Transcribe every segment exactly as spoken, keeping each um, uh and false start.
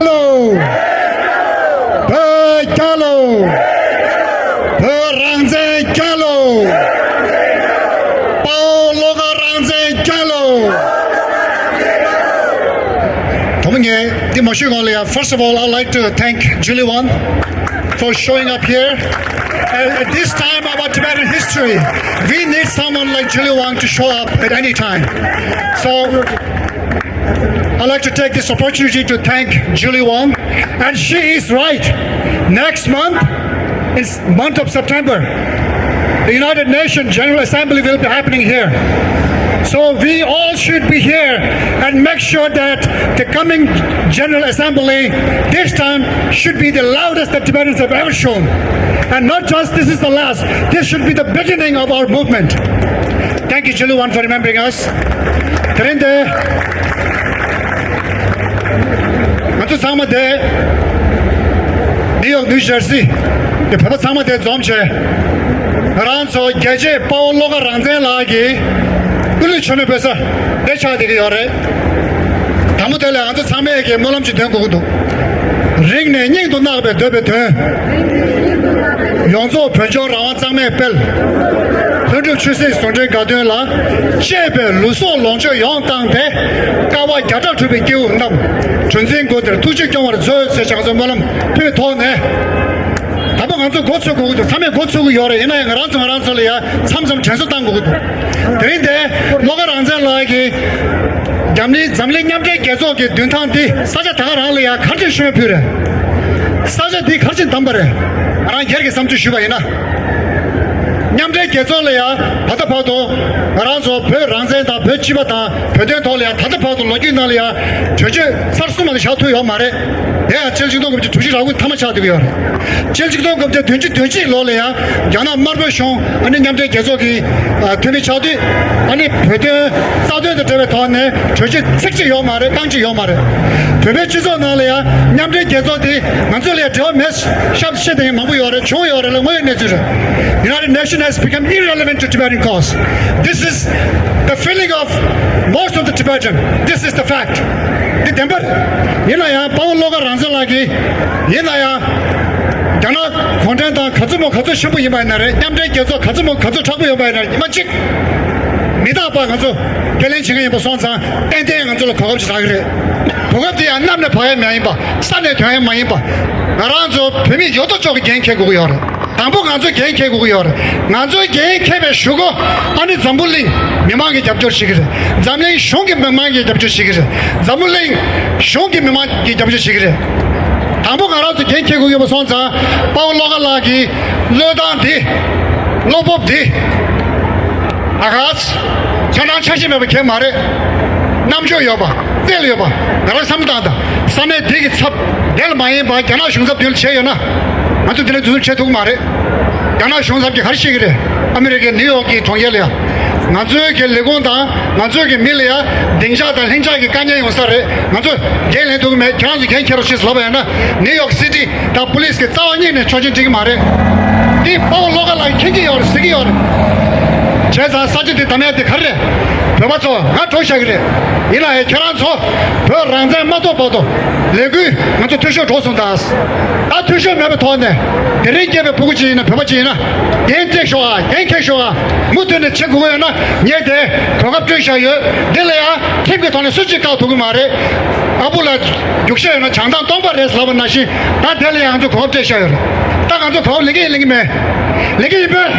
ལོ། བོད་རྒྱལ་ལོ། བོད་རང་བཙན་རྒྱལ་ལོ། དཔའ་བོ་བློ་དགའ་རང་བཙན་རྒྱལ་ལོ། དྲང་མོ་ངས་འདི་མ་ཞུས་གོང་ལ་ཡ། First of all, I'd like to thank Julie Wong for showing up here. At, at this time of our Tibetan history, we need someone like Julie Wong to show up at any time. So, I'd like to take this opportunity to thank Julie Wong, and she is right. Next month, in s- month of September, the United Nations General Assembly will be happening here. So we all should be here and make sure that the coming General Assembly this time should be the loudest that Tibetans have ever shown. And not just this is the last, this should be the beginning of our movement. Thank you, Julie Wong, for remembering us. དེ་རིང་འདི་ང་ཚོ་ཚང་མ་འདི་ནིའུ་ཡོག་ནིའུ་ཇར་སི་དེ་བོད་པ་ཚང་མ་འདི་འཛོམས་བྱས། ང་རང་ཚོ་རྒྱལ་གཅེས་དཔའ་བོ་བློ་དགའ་རང་བཙན་ལགས་ཀྱི་སྐུ་ལུས་མཆོད་མེ་འབུལ་ས་འདི་ཆགས་བསྡད་ཀྱི་ཡོད་རེད། དང་པོ་དེ་ལ་ང་ཚོ་ཚང་མས་ཀྱི་སྨོན་ལམ་ཅིག་འདོན་དགོས་ཀྱི་འདུག་རིང་ནས་སྙིང་དུ་བརྣག་པའི་འདོད་པའི་དོན། ཡོངས་རྫོགས་བོད་ལྗོངས་རང་དབང་གཙང་མའི་དཔལ། ལྷུན་གྲུབ་ཆོས་སྲིད་ཟུང་འབྲེལ་དགའ་སྟོན་ལ་གཅེས་པའི་ལུས་སྲོག་ལོངས་སྤྱོད་ཡོངས་བཏང་སྟེ། དཀའ་བ་བརྒྱ་ཕྲག་གྲུབ་པའི་སྐྱེས་བུ་རྣམས་གྲུ་འཛིན་སྒོ་དེར་ཐུགས་རྗེ་སྐྱོང་བར་མཛོད་ཅེས་ཀྱང་ཚོ་སྨོན་ལམ་ཕུལ་ཐོག་ནས། ད་ལྟ་ང་ཚོ་འགོ་ཚུགས་དགོས་ཀྱི་འདུག་ཚང་མས་འགོ་ཚུགས་ཀྱི་ཡོད་རེད། ཡིན་ན་ཡང་ང་རང་ཚོ་ང་རང་ཚོ་ལ་ཡ་མཚམས་མཚམས་དྲན་གསོ་བཏང་དགོས་ཀྱི་འདུག་དེ་རིང་འདི་བློ་དགའ་རང་བཙན་ལགས་ཀྱིས་འཛམ་གླིང་འཛམ་གླིང་མཉམ་འབྲེལ་རྒྱལ་ཚོགས་ཀྱི་མདུན་ཐང་འདི་ས་ཆ་ད་ག་རང་ལ་ཡ་ག་རེ་བྱས་ཤོད་ཕུལ་རེད། ས་ཆ་འདི་ག་རེ་བྱས་བདམས་པ་རེད། ང་རང་སྒེར་གྱི་བསམ་ཚུལ་ཞུས་པ་ཡིན་ན། མཉམ་འབྲེལ་རྒྱལ་ཚོགས་ལ་ཡ་ད་ལྟ་བར་དུ་ང་རང་ཚོ་བོད་རང་བཙན་དང་བོད་སྤྱི་པ་དང་བོད་དོན་ཐོག་ལ་ཡ་ད་ལྟ་བར་དུ་ལོ་རྒྱུས་ནང་ལ་ཡ་གྲོས་ཆོད་ཚར་གསུམ་མ་གཏོགས་བཞག་ཐུབ་ཡོད་མ་རེད། དེ་ཡང་སྤྱི་ལོ་ཆིག་སྟོང་དགུ་བརྒྱ་དྲུག་ཅུ་རེ་དགུ་ཐ་མ་ཆགས་བསྡད་ཀྱི་ཡོད་རེད། སྤྱི་ལོ་ཆིག་སྟོང་དགུ་བརྒྱ་བདུན་ཅུ་དོན་གཅིག་ལོ་ལ་ཡང་རྒྱ་ནག་དམར་པོའི་གཞུང་ཨ་ནི་མཉམ་འབྲེལ་རྒྱལ་ཚོགས་ཀྱི་ཨ་འཐུས་མི་ཆགས་དུས་ཨ་ནི་བོད་དོན་རྩ་དོན་དང་འབྲེལ་བའི་ཐོག་ནས་གྲོས་ཆོད་ཚིག་གཅིག་ཡོད་མ་རེད། རྐང་གཅིག་ཡོད་མ་རེད། བོད་པའི་སྤྱི་ཚོགས་ནང་ལ་ཡང་མཉམ་འབྲེལ་རྒྱལ་ཚོགས་དེ་ང་ཚོ་ལ་ཡང་འབྲེལ་བ་མེད་ཤག་བཤད་དེ་མང་པོ་ཡོད་རེད། བྱུང་ཡོད་རེད་ལ་དངོས་ཡོད་གནས་ཚུལ་རེད། United Nations has become irrelevant to Tibetan cause. This is the feeling of most of the Tibetan. This is the fact. འདི་བདེན་པ་རེད། ཡིན་ན་ཡང་དཔའ་བོ་བློ་དགའ་རང་བཙན་ལགས་ཀྱིས་ཡིན་ན་ཡང་རྒྱ་ནག་གུང་ཁྲན་ཏང་ག་ཚོད་མོ་ག་ཚོད་ཆེན་པོ་ཡིན་པ་ཡིན་ན་རེད། མཉམ་འབྲེལ་རྒྱལ་ཚོགས་ག་ཚོད་མོ་ག་ཚོད་དྲག་པོ་ཡོད་པ་ཡིན་ན་རེད། ཉི་མ་གཅིག་མི་རྟག་པར་ང་ཚོ་ཁས་ལེན་བྱེད་མཁན་ཡིན་པ་སོང་ཙང་ཏན་ཏན་ང་ཚོ་ལ་གོ་སྐབས་ཤིག་རག་གི་རེད། གོ་སྐབས་དེ་ཡང་གནམ་ནས་བབས་ཡ་མ་ཡིན་པ། ས་ནས་ཐོན་ཡ་མ་ཡིན་པ། ང་རང་ཚོ་བོད་མི་ཡོད་དོ་ཅོག་གི་འགན་འཁྱེར་དགོས་ཀྱི་ཡོད་རེད། དང་པོ་ང་ཚོས་འགན་འཁྱེར་དགོས་ཀྱི་ཡོད་རེད། ང་ཚོས་འགན་འཁྱེར་བའི་གཞུག་གུ་ཨ་ནི་འཛམ་བུ་གླིང་མི་མང་གིས་རྒྱབ་སྐྱོར་བྱེད་ཀྱི་རེད། འཛམ་གླིང་གཞུང་གི་མི་མང་གིས་རྒྱབ་སྐྱོར་བྱེད་ཀྱི་རེད། འཛམ་བུ་གླིང་གཞུང་གི་མི་མང་གིས་རྒྱབ་སྐྱོར་བྱེད་ཀྱི་རེད། དང་པོ་ང་རང་ཚོས་འགན་འཁྱེར་དགོས་ཀྱི་ཡོད་པ་སོང་ཙང་དཔའ་བོ་བློ་དགའ་ལགས་ཀྱི་བློས་བཏང་འདི་བློ་སྤོབས་འདི་ཨ་ག་ས་ཆ་ནང་ཆ་ཤས་མེད་པ་གང་ཡང་མ་རེད། རྣམ་དཔྱོད་ཡོད་པ། རྩལ་ཡོད་པ། ང་རང་བསམ་བློ་བཏང་དང་། ས་གནས་འདི་གི་ཚབ་དེ་ལ་མ་ཡིན་པ་རྒྱ་ནག་གཞུང་ཚབ་མདུན་ལ་བྱས་ཡོད་ན། ང་ཚོ་འདི་ནས་འཛུལ་ཞུགས་བྱེད་ཐུབ་ཀྱི་མ་རེད། རྒྱ་ནག་གཞུང་ཚབ་ཀྱིས་ག་རེ་བཤད་ཀྱི་རེད། ཨ་མི་རི་ཀའི་ནིའུ་ཡོག་གི་གྲོང་ཁྱེར་ལ་ཡ། ང་ཚོའི་གི་ལས་ཁུངས་དང་ང་ཚོའི་གི་མི་ལ་ཡ་སྡིངས་ཆ་དང་ལྷིང་འཇགས་ཀྱི་དཀའ་ངལ་ཡོང་ས་རེད། ང་ཚོ་འགན་ལེན་ཐུབ་ཀྱི་མེད། ཁྱེད་རང་ཚོ་འགན་འཁྱེར་རོགས་ཞེས་ལབ་པ་ཡིན་ན། ནིའུ་ཡོག་སི་ཊི་དང་པུ་ལིས་ཀྱི་རྩ་བ་ཉིད་ནས་ཆོག་མཆན་སྤྲད་ཀྱི་མ་རེད། འདི་དཔའ་བོ་བློ་དགའ་ལགས་མཁྱེན་གྱི་ཡོད་རེད། གཟིགས་ཀྱི་ཡོད་རེད། བྱས་ཙང་ས་ཆ་འདི་བདམས་ཡ་དེ་ག་རེ་རེད། བོད་པ་ཚོ་ང་གྲོས་བཞག་གི་རེད། ཡིན་ན་ཡང་ཁྱེད་རང་ཚོ་བོད་རང་བཙན་མ་ཐོབ་བར་དུ་ལས་འགུལ་ང་ཚོ་འཐུས་ཤོར་འགྲོ་སོང་ད། ད་འཐུས་ཤོར་མེད་པའི་ཐོག་ནས་དེ་རིང་སྐྱེས་པའི་ཕྲུ་གུ་ཅིག་ཡིན་ན། བོད་པ་ཅིག་ཡིན་ན་འགན་འཁྱེར་ཤོག་ཨ། འགན་འཁྱེར་ཤོག་ཨ། མུ་མཐུད་ནས་བྱེད་དགོས་ཡོད་ན་ངས་དེ་གོ་སྐབས་སྤྲོད་བཞག་ཡོད། འདི་ལ་ཡང་ཁྲིམས་ཀྱི་ཐོག་ནས་སུ་གཅིག་བཀག་ཐུབ་ཀྱི་མ་རེད། ཨ་བུ་ལ་རྒྱུག་ཤ་ཡོད་ན་བྱང་ཐང་སྟོང་པ་རེད་ལབ་པ་ནང་བཞིན། ད་དེ་ལ་ཡང་ང་ཚོ་གོ་སྐབས་སྤྲད་བཞག་ཡོད་རེད། ད་ང་ཚོ་གོ་སྐབས་ལེན་གྱི་ཡིན་ལེན་གྱི་མེད། ལེགས་ཡིན་པས།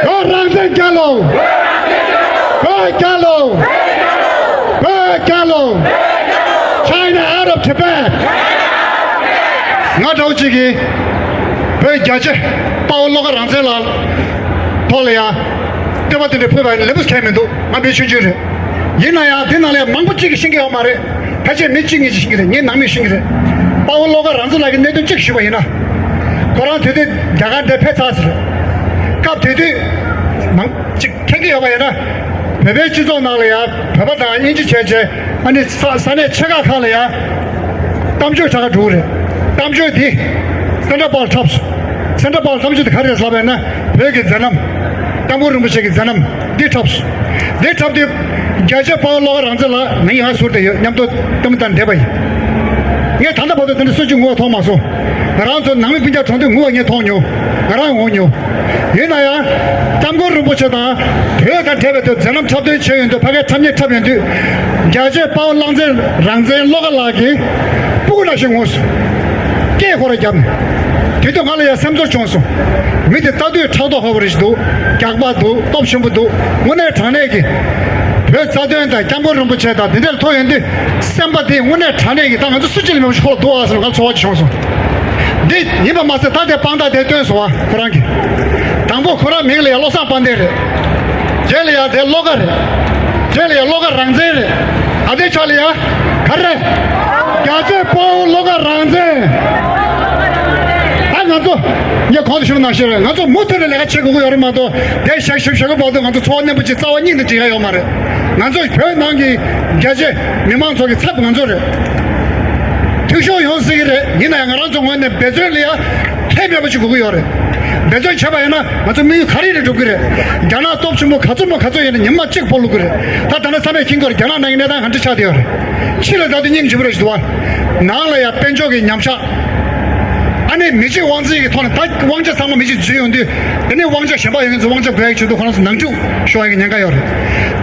བོད་རང་བཙན་རྒྱལ་ལོ། བོད་རྒྱལ་ལོ། བོད་རྒྱལ་ལོ། China out of Tibet. ང་འདྲ་བོ་ཅིག་གིས་བོད་རྒྱལ་གཅེས་དཔའ་བོ་བློ་དགའ་རང་བཙན་ལགས་ཐོག་ལ་ཡང་བསྟོད་པ་དེ་འདྲ་ཕུལ་བ་ལེགས་པོ་གང་ཡང་མི་འདུག་ང་མི་ཆུང་ཆུང་རེད། ཡིན་ན་ཡང་འདི་ནང་ལ་ཡང་མང་པོ་ཅིག་གིས་ཤེས་ཀྱི་ཡོད་མ་རེད། ཕལ་ཆེར་མི་གཅིག་གཉིས་ཤིག་རེད། ངའི་ནང་མི་ཤིག་རེད། དཔའ་བོ་བློ་དགའ་རང་བཙན་ལགས་ཀྱི་གནད་དོན་གཅིག་ཞུས་པ་ཡིན་ན། ཁོ་རང་དེ་དུས་རྒྱ་གར་འདིར་ཕེབས་ཚར་ཟེར། སྐབས་དེ་དུས་མང་ཅིག་མཁྱེན་གྱི་ཡོད་པ་ཡིན་ན། བོད་པའི་སྤྱི་ཚོགས་ནང་ལ་ཡང་བོད་པ་དང་དབྱིན་ཇི་བྱས་བྱས་ཨ་ནི་ས་ས་གནས་ཆེ་ཁག་ཁག་ལ་ཡང་གཏམ་བརྗོད་ཁྲ་ཁ་འགྲོ་གི་རེད། གཏམ་བརྗོད་འདི་སེན་ཏྲ་པཱལ་འཁྲབ་སོང་། སེན་ཏྲ་པཱལ་གཏམ་བརྗོད་འདི་ག་རེ་རེད་ལབ་པ་ཡིན་ན། བོད་ཀྱི་མཛད་རྣམ། སྐྱབས་མགོན་རིན་པོ་ཆེ་གི་མཛད་རྣམ་འདི་འཁྲབ་སོང་། འདི་འཁྲབ་དུས་རྒྱལ་གཅེས་དཔའ་བོ་བློ་དགའ་རང་བཙན་ལགས་ང་ཡིན་ང་ཟུར་དུ་ཡོད། མཉམ་དུ་ལྟད་མོ་ལྟ་བསྡད་པ་ཡིན། ངས་ད་ལྟ་བར་དུ་དེ་འདྲ་སུ་གཅིག་ངུ་བ་མཐོང་མ་སོང་། ང་རང་ཚོ་ནང་མི་སྤུན་ཀྱག་གྲོངས་དུས་ངུ་བ་ངས་མཐོང་མྱོང་། ང་རང་ངུ་མྱོང་། ཡིན་ན་ཡང་། སྐྱབས་མགོན་རིན་པོ་ཆེ་དང་བོད་དང་འབྲེལ་བའི་དུས་མཛད་རྣམ་འཁྲབ་སྟོན་བྱས་ཡོང་དུས་ཕ་གའི་འཁྲབ་སྟོན་འཁྲབ་ཡོང་དུས། རྒྱལ་གཅེས་དཔའ་བོ་བློ་དགའ་རང་བཙན་བློ་དགའ་ལགས་ཀྱིས་སྤུ་གུ་ནང་བཞིན་ངུས་སོང་། སྐད་ཁོ་རང་བརྒྱབ་ནས། དེ་དུས་ང་ལ་ཡང་སེམས་ཚོར་བྱུང་སོང་། མི་དེ་ལྟ་དུས་ཕྲག་དོག་ཧ་བ་རེ་ཞིག་འདུག་རྒྱགས་པ་འདུག་སྟོབས་ཆེན་པོ་འདུག་དངོས་གནས་དྲང་གནས་ཀྱི། བོད་རྩ་དོན་དང་སྐྱབས་མགོན་རིན་པོ་ཆེ་དང་དེ་འདྲ་ལ་ཐུག་ཡོང་དུས་སེམས་པ་དེ་དངོས་གནས་དྲང་གནས་ཀྱི་ད་ང་ཚོ་སུ་གཅིག་ལ་མེད་པ་ཞིག་ཁོ་ལ་འདུག་ཨ་ཟེར་ང་ཚོར་བ་ཅིག་བྱུང་སོང་། འདི་ཡིན་པ་མ་ཟད་ད་དེ་དཔང་རྟགས་དེ་བཏོན་སོང་བ་ཁོ་རང་གིས། དང་པོ་ཁོ་རང་མིང་ལ་ཡང་བློ་བཟང་དཔལ་ལྡན་རེད། རྗེས་ལ་ཡང་དེ་བློ་དགའ་རེད། རྗེས་ལ་ཡང་བློ་དགའ་རང་བཙན་རེད། ཨ་དེ་ཆ་ལ་ཡང་ག་རེ། རྒྱལ་གཅེས་དཔའ་བོ་བློ་དགའ་རང་བཙན། ད་ང་ཚོ་ངས་གོང་དུ་ཞུས་པ་ནང་བཞིན་རེད། ང་ཚོ་མུ་མཐུད་ནས་ལས་ཀ་བྱེད་དགོས་ཀྱི་ཡོད་རེད་མ་གཏོགས་དེ་བཞག་ཞིབ་བཞག་གི་མ་གཏོགས་ང་ཚོ་འཚོ་བ་རྣོན་པོ་ཅིག་རྩ་བ་ཉིད་ནས་འགྲིག་ཡ་ཡོད་མ་རེད། ང་ཚོ་བོད་ནང་གི་རྒྱ་ཆེ་མི་མང་ཚོ་གི་ཚབ་ང་ཚོ་རེད། འཐུས་ཤོར་ཡོང་སྲིད་ཀྱི་རེད། ཡིན་ན་ཡང་ང་རང་ཚོ་ངོས་ནས་འབད་བརྩོན་ལ་ཡ་ལྷད་མེད་པ་ཞིག་དགོས་ཀྱི་ཡོད་རེད། འབད་བརྩོན་བྱས་པ་ཡིན་ན་ང་ཚོ་དམིགས་ཡུལ་ག་རེ་ལ་འགྲུབ་ཀྱི་རེད། རྒྱ་ནག་སྟོབས་ཆེན་པོ་ག་ཚོད་མང་ག་ཚོད་ཡིན་ན་ཉི་མ་གཅིག་སྤོ་ལུགས་ཀྱི་རེད། ད་ད་ལྟ་ཚང་མས་མཁྱེན་གྱི་ཡོད་རེད། རྒྱ་ནག་ནང་གི་གནས་སྟངས་ག་འདྲ་ཆགས་བསྡད་ཡོད་རེད། ཕྱི་ལ་ད་དུང་སྙིང་རྗེ་པོ་རེད་ཞུ་བ། ནང་ལ་ཡང་དཔལ་འབྱོར་གྱི་ཉམས་ཆག་ཨ་ནི་མི་གཅིག་དབང་འཛིན་གྱི་ཐོག་ནས་ད་དབང་ཆ་ཚང་མ་མི་གཅིག་འཛུལ་ཡོང་དུས། དེ་ནས་དབང་ཆ་གཞན་པ་ཡོད་མཁན་ཚོ་དབང་ཆ་དགོས་ཡག་བྱེད་དུས་ཁོ་རང་ཚོ་ནང་འཁྲུག་ཤོར་ཡག་གི་ཉེན་ཁ་ཡོད་རེད།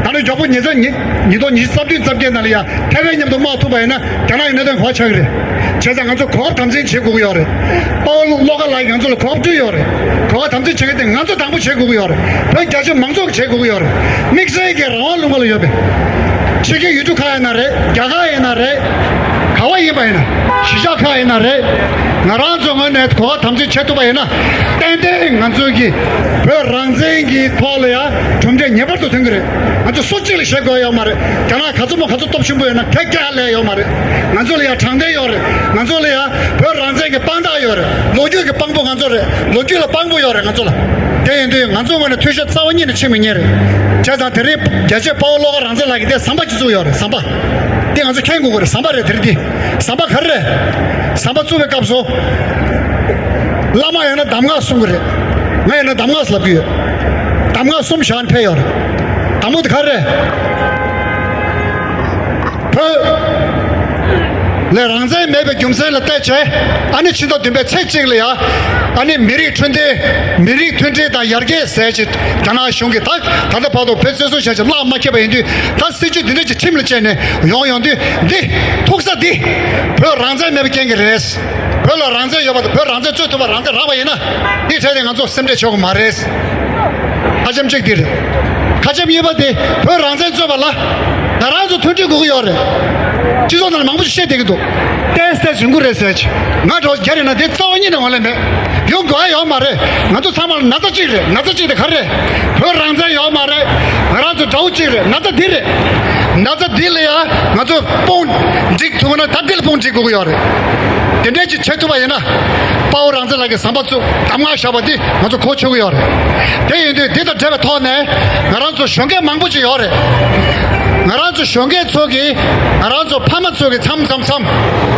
ད་ནི་མགྱོགས་པོ་ཉིས་སྟོང་ཉི་ཉིས་སྟོང་ཉི་ཤུ་རྩ་བདུན་རྩ་བརྒྱད་ནང་ལ་ཡང་ཐའེ་ཝན་མཉམ་དུ་དམག་ཐུག་པ་ཡིན་ན་རྒྱ་ནག་གི་གནད་དོན་ག་པར་ཆགས་ཀྱི་རེད། བྱས་ཙང་ང་ཚོ་གོ་སྐབས་དམ་འཛིན་བྱེད་དགོས་ཀྱི་ཡོད་རེད། དཔའ་བོ་བློ་དགའ་ལགས་ཀྱིས་ང་ཚོ་ལ་གོ་སྐབས་སྤྲོད་ཡོད་རེད། གོ་སྐབས་དམ་འཛིན་བྱེད་མཁན་དེ་ང་ཚོ་དང་པོ་བྱེད་དགོས་ཀྱི་ཡོད་རེད། བོད་རྒྱ་ཆེ་མང་ཚོགས་ཀྱིས་བྱེད་དགོས་ཀྱི་ཡོད་རེད། དམིགས་བསལ་གྱི་རང་དབང་ལུང་པ་ལ་ཡོད་པའི་ཕྱི་རྒྱལ་ཡུལ་གྲུ་ཁག་ཡིན་ན་རེད། རྒྱ་གར་ཡིན་ན་རེད། ག་བ་ཡིན་པ་ཡིན་ན། གཞིས་ཆགས་ཁག་ཡིན་ན་རེད། ང་རང་ཚོ་ངོས་ནས་གོ་སྐབས་དམ་འཛིན་བྱེད་ཐུབ་པ་ཡིན་ན། ཏན་ཏན་ང་ཚོའི་གི་བོད་རང་བཙན་གྱི་ཐོག་ལ་ཡང་གྲུབ་འབྲས་ངེས་པར་དུ་ཐོན་གྱི་རེད། ང་ཚོ་སུ་གཅིག་ལ་བཤད་དགོས་ཡོད་མ་རེད། རྒྱ་ནག་ག་ཚོད་མང་ག་ཚོད་སྟོབས་ཆེན་པོ་ཡོད་ན་ག་ག་ལས་ཡོད་མ་རེད། ང་ཚོ་ལ་ཡང་དྲང་བདེན་ཡོད་རེད། ང་ཚོ་ལ་ཡང་བོད་རང་བཙན་གྱི་དཔང་རྟགས་ཡོད་རེད། ལོ་རྒྱུས་ཀྱི་དཔང་པོ་ང་ཚོ་རེད། ལོ་རྒྱུས་ལ་དཔང་པོ་ཡོད་རེད་ང་ཚོ་ལ། དེ་ཡིན་དུས་ང་ཚོ་ངོས་ནས་འཐུས་ཤོར་རྩ་བ་ཉིད་ནས་ཕྱིན་མི་ཉན་རེད། བྱས་ཙང་དེ་རིང་རྒྱལ་གཅེས་དཔའ་བོ་བློ་དགའ་རང་བཙན་ལགས་ཀྱིས་དེ་ཟམ་པ་གཅིག་བཙུགས་ཡོད་རེད། ཟམ་པ། དེ་ང་ཚོ་མཁྱེན་དགོས་ཀྱི་རེད། ཟམ་པ་རེད་དེ་རེད་དེ། ཟམ་པ་ག་རེ་རེད། ཟམ་པ་བཙུགས་པའི་སྐབས་སུ། བླ་མ་ཡོད་ན་གདམས་ངག་གསུང་གི་རེད། ང་ཡོད་ན་གདམས་ངག་ལབ་ཀྱི་ཡོད། གདམས་ངག་གསུམ་བཞག་ནས་ཕེབས་ཡོད་རེད། དང་པོ་དེ་ག་རེ་རེད། བོད་ལ་རང་བཙན་མེད་པའི་རྒྱུ་མཚན་ལ་བལྟས་བྱས། ཨ་ནི་ཕྱི་ཟླ་བདུན་པའི་ཚེས་གཅིག་ལ་ཡ། ཨ་ནི་མི་རིགས་འཕྲོད་བསྟེན། མི་རིགས་མཐུན་སྒྲིལ་དང་ཡར་རྒྱས་ཟེར་བྱས་རྒྱ་ནག་གཞུང་གིས་ད་ད་ལྟ་བར་དུ་བོད་བཙན་བཟུང་བྱས་བྱས་གླགས་མ་འཁེལ་བ་ཡིན་དུས། ད་སྲིད་ཇུས་འདི་འདྲ་ཅིག་ཁྲིམས་ལ་བཅས་ནས་ཡོང་ཡོང་དུས། འདི་ཐུག་ས་འདི་བོད་རང་བཙན་མེད་པའི་རྐྱེན་གྱིས་རེད། བོད་ལ་རང་བཙན་ཡོད་པ་དང་བོད་རང་བཙན་རྩོད་ཐུབ་པ་རང་བཙན་རག་པ་ཡིན་ན། འདི་གྲས་དེ་ང་ཚོ་སེམས་ཁྲལ་བྱེད་དགོས་མ་རེད། ཁ་ཆེམས་གཅིག་འདི་རེད། ཁ་ཆེམས་གཉིས་པ་དེ་བོད་རང་བཙན་རྩོད་པ་ལ་ང་རང་ཚོ་མཐུན་སྒྲིལ་དགོས་ཀྱི་ཡོད་རེད། སྤྱི་ཚོགས་ནང་ལ་མང་པོ་ཞིག་བཤད་བསྡད་ཀྱི་འདུག་ཏོག་ཙམ་ཡོང་གི་རེད་ཟེར་གྱི། ང་འདྲ་བོ་རྒྱ་རེད་ན་དེ་རྩ་བ་ཉིད་ནས་ངོས་ལེན་མེད། ཡོང་དགོས་ཡ་ཡོད་མ་རེད། ང་ཚོ་ཚང་མ་ལ་ན་ཚ་གཅིག་རེད། ན་ཚ་གཅིག་དེ་ག་རེ་རེད། བོད་རང་བཙན་ཡོད་མ་རེད། ང་རང་ཚོ་དགྲ་བོ་གཅིག་རེད། ན་ཚ་འདི་རེད། ན་ཚ་འདི་ལ་ཡ་ང་ཚོ་དཔུང་སྒྲིག་ཐུབ་ན་ད་འདི་ལ་དཔུང་སྒྲིག་དགོས་ཀྱི་ཡོད་རེད། དེ་འདྲས་ཅིག་བྱེད་ཐུབ་པ་ཡིན་ན། དཔའ་བོ་རང་བཙན་ལགས་ཀྱིས་ཟམ་པ་བཙུགས་གདམས་ངག་བཞག་པ་འདི་ང་ཚོ་གོ་ཆོད་ཀྱི་ཡོད་རེད། དེ་ཡིན་དུས་འདི་དང་འབྲེལ་བའི་ཐོག་ནས་ང་རང་ཚོ་གཞོན་སྐྱེས་མང་པོ་ཅིག་ཡོད་རེད། ང་རང་ཚོ་གཞོན་སྐྱེས་ཚོ་གིས་ང་རང་ཚོ་ཕ་མ་ཚོ་གིས་མཚམས་མཚམས་མཚམས་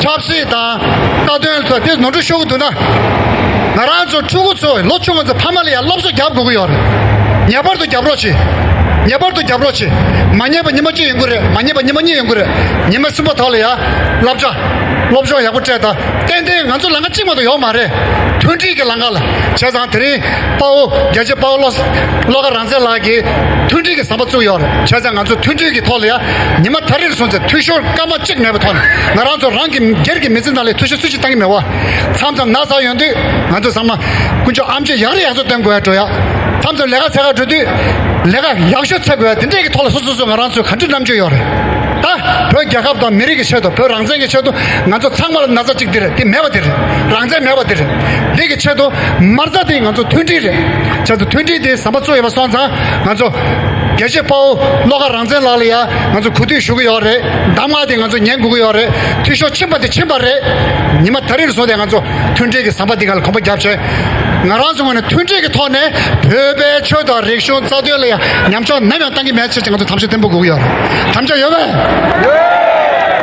ཆབ་སྲིད་དང་རྩ་དོན་ལ་དེ་ནོར་འཁྲུལ་ཤོར་གྱི་འདུག་ན། ང་རང་ཚོ་ཕྲུ་གུ་ཚོ་ལོ་ཆུང་བ་ཚོ་ཕ་མ་ལ་ཡང་སློབ་གསོ་རྒྱབ་དགོས་ཀྱི་ཡོད་རེད། ངེས་པར་དུ་རྒྱབ་རོགས་བྱེད། ངེས་པར་དུ་རྒྱབ་རོགས་བྱེད། མ་ཉན་པ་ཉི་མ་གཅིག་ཡོང་གི་རེད། མ་ཉན་པ་ཉི་མ་གཉིས་ཡོང་གི་རེད། ཉི་མ་གསུམ་པ་ཐོག་ལ་ཡང་བསླབ་བྱ། སློབ་སྦྱོང་ཡག་པོ་སྤྲད་དང་། ཏན་ཏན་ང་ཚོ་ལམ་ཁ་གཅིག་མ་གཏོགས་ཡོད་མ་རེད། མཐུན་སྒྲིལ་གྱི་ལམ་ཁ་ལ། བྱས་ཙང་དེ་རིང་དཔའ་བོ་རྒྱལ་གཅེས་དཔའ་བོ་བློ་བློ་དགའ་རང་བཙན་ལགས་ཀྱིས་མཐུན་སྒྲིལ་གྱི་ཟམ་པ་བཙུགས་ཡོད་རེད། བྱས་ཙང་ང་ཚོ་མཐུན་སྒྲིལ་གྱི་ཐོག་ལ་ཡང་ཉི་མ་ད་རེས་སོང་ཚེ་འཐུས་ཤོར་སྐར་མ་གཅིག་མེད་པའི་ཐོག་ནས་ང་རང་ཚོ་རང་གི་སྒེར་གྱི་མི་ཚེ་ནང་ལ་འཐུས་ཤོར་སུ་གཅིག་བཏང་གི་མེད་པ། མཚམས་མཚམས་ན་ཚ་ཡོང་དུས་ང་ཚོ་ཚང་མ་དཀོན་མཆོག་ཨམ་ཆི་ཡག་རེ་ཡག་ཚོ་སྟོན་དགོས་ཡ་འགྲོ་ཡ། མཚམས་མཚམས་ལས་ཀ་འཚོལ་ག་འགྲོ་དུས་ལས་ཀ་ཡག་ཤོས་འཚོལ་དགོས་ཡ། དེ་འདྲས་ཀྱི་ཐོག་ལ་སོ་སོ་སོ་ང་རང་ཚོས་ག་འདྲའི་རྣམ་དཔྱོད་ཡོད་རེད། ད་བོད་རྒྱལ་ཁབ་དང་མི་རིགས་ཀྱི་ཆེད་དུ། བོད་རང་བཙན་གྱི་ཆེད་དུ། ང་ཚོ་ཚང་མ་ལ་ན་ཚ་གཅིག་འདི་རེད། དེ་མེད་པ་དེ་རེད། རང་བཙན་མེད་པ་དེ་རེད། འདི་གི་ཆེད་དུ་མ་རྩ་དེ་ང་ཚོ་མཐུན་སྒྲིལ་རེད། བྱས་ཙང་མཐུན་སྒྲིལ་དེ་ཟམ་པ་བཙུགས་ཡོད་པ་སོང་ཙང་། ང་ཚོ་རྒྱལ་གཅེས་དཔའ་བོ་བློ་དགའ་རང་བཙན་ལགས་ལ་ཡ་ང་ཚོ་གུས་འདུད་ཞུ་གི་ཡོད་རེད། གདམས་ངག་དེ་ང་ཚོ་ཉན་དགོས་ཀྱི་ཡོད་རེད། འཐུས་ཤོར་ཕྱིན་པ་དེ་ཕྱིན་པ་རེད། ཉི་མ་ད་རེས་ལ་བཟུང་སྟེ་ང་ཚོ་མཐུན་སྒྲིལ་གྱི་ཟམ་པ་འདི་ག་ལ་གོམ་པ་རྒྱབ་བྱས། ང་རང་ཚོ་ངོས་ནས་མཐུན་སྒྲིལ་གྱི་ཐོག་ནས་བོད་པའི་ཆོས་དང་རིག་གཞུང་རྩ་དོན་ལ་ཡང་ཉམས་ཆག་ནམ་ཡང་བཏང་གི་མེད་ཟེར་ཅིག་ང་ཚོ་དམ་བཅའ་བརྟན་པོ་དགོས་ཀྱི་ཡོད་རེད། དམ་བཅའ་ཡོད་པས།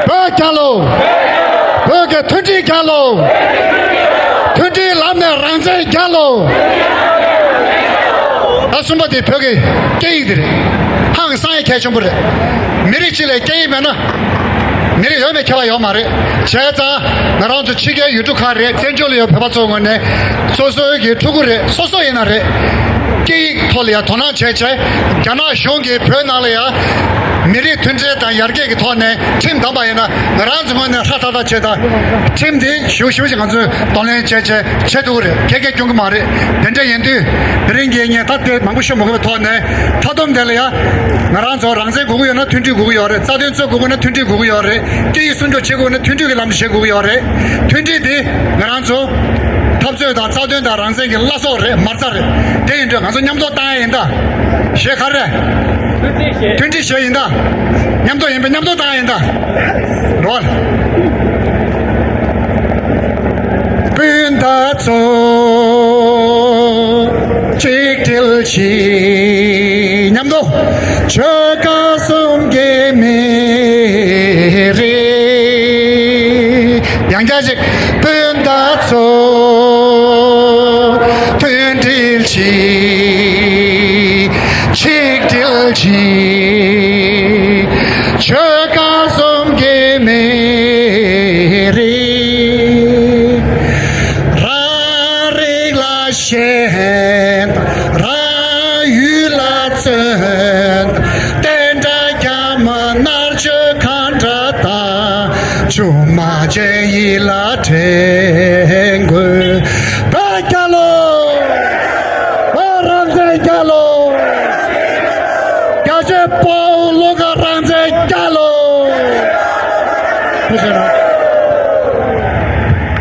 བོད་རྒྱལ་ལོ། བོད་ཀྱི་མཐུན་སྒྲིལ་རྒྱལ་ལོ། མཐུན་སྒྲིལ་ལམ་ནས་རང་བཙན་རྒྱལ་ལོ། ད་ གསུམ་པ་དེ་བོད་ཀྱི་སྐད་ཡིག་དེ་རེད། ཧང་སང་ཡ་གལ་ཆེན་པོ་རེད། མི་རིགས་གཅིག་ལ་སྐད་ཡིག་མེད་ན། མི་རིགས་ཡོད་མེད་ཁྱད་པར་ཡོད་མ་རེད། བྱས་ཙང་ང་རང་ཚོ་ཕྱི་རྒྱལ་ཡུལ་གྲུ་ཁག་རེད། བཙན་བྱོལ་ལ་ཡོད་བོད་པ་ཚོ་ངོས་ནས་སོ་སོའི་གི་ཕྲུ་གུ་རེད། སོ་སོ་ཡིན་ན་རེད། སྐད་ཡིག་ཐོག་ལ་ཡང་དོ་སྣང་བྱས་བྱས། རྒྱ་ནག་གཞུང་གིས་བོད་ནང་ལ་ཡང་མི་རིགས་མཐུན་སྒྲིལ་དང་ཡར་རྒྱས་ཀྱི་ཐོག་ནས་ཁྲིམས་བསྡམས་པ་ཡིན་ན། ང་རང་ཚོ་ངོས་ནས་ཧྲ་ཐག་ཐག་བྱས་དང་། ཁྲིམས་དེ་ཞུ་ཞུ་ཞིག་ང་ཚོས་གདོང་ལེན་བྱས་བྱས་བྱེད་ཐུབ་ཀྱི་རེད། ཁྱད་ཁྱད་སྐྱོན་གྱི་མ་རེད། དེ་འདྲ་ཡིན་དུས་དེ་རིང་གི་ངས་ད་དེ་མང་པོ་ཤོད་མ་དགོས་པའི་ཐོག་ནས། མཐའ་སྡོམ་དེ་ལ་ཡང་ང་རང་ཚོ་རང་བཙན་དགོས་ཀྱི་ཡོད་ན་མཐུན་སྒྲིལ་དགོས་ཀྱི་ཡོད་རེད། རྩ་དོན་རྩོད་དགོས་ཀྱི་ན་མཐུན་སྒྲིལ་དགོས་ཀྱི་ཡོད་རེད། སྐད་ཡིག་སྲུང་སྐྱོབ་བྱེད་དགོས་ན་མཐུན་སྒྲིལ་གྱི་ལམ་དུ་བྱེད་དགོས་ཀྱི་ཡོད་རེད། མཐུན་སྒྲིལ་དེ་ང་རང་ཚོ་འཐབ་རྩོད་དང་རྩ་དོན་དང་རང་བཙན་གྱི་བླ་སྲོག་རེད། མ་རྩ་རེད། དེ་ཡིན་དུས་ང་ཚོ་མཉམ་དུ་བཏང་ཡ་ཡིན་ད། གཞས་ག་རེ། མཐུན་སྒྲིལ་གཞས་ཡིན་ད། མཉམ་དུ་ཡིན་པས་མཉམ་དུ་བཏང་ཡ་ཡིན་ད། རོལ། སྤུན་ཟླ་ཚོ། གཅིག་སྒྲིལ་གྱིས། མཉམ་དུ། ཆོལ་ཁ་གསུམ་གྱི་མི་རིགས། ཡང་བསྐྱར་ཅིག་སྤུན་ཟླ་ཚོ། མཐུན་སྒྲིལ་གྱིས།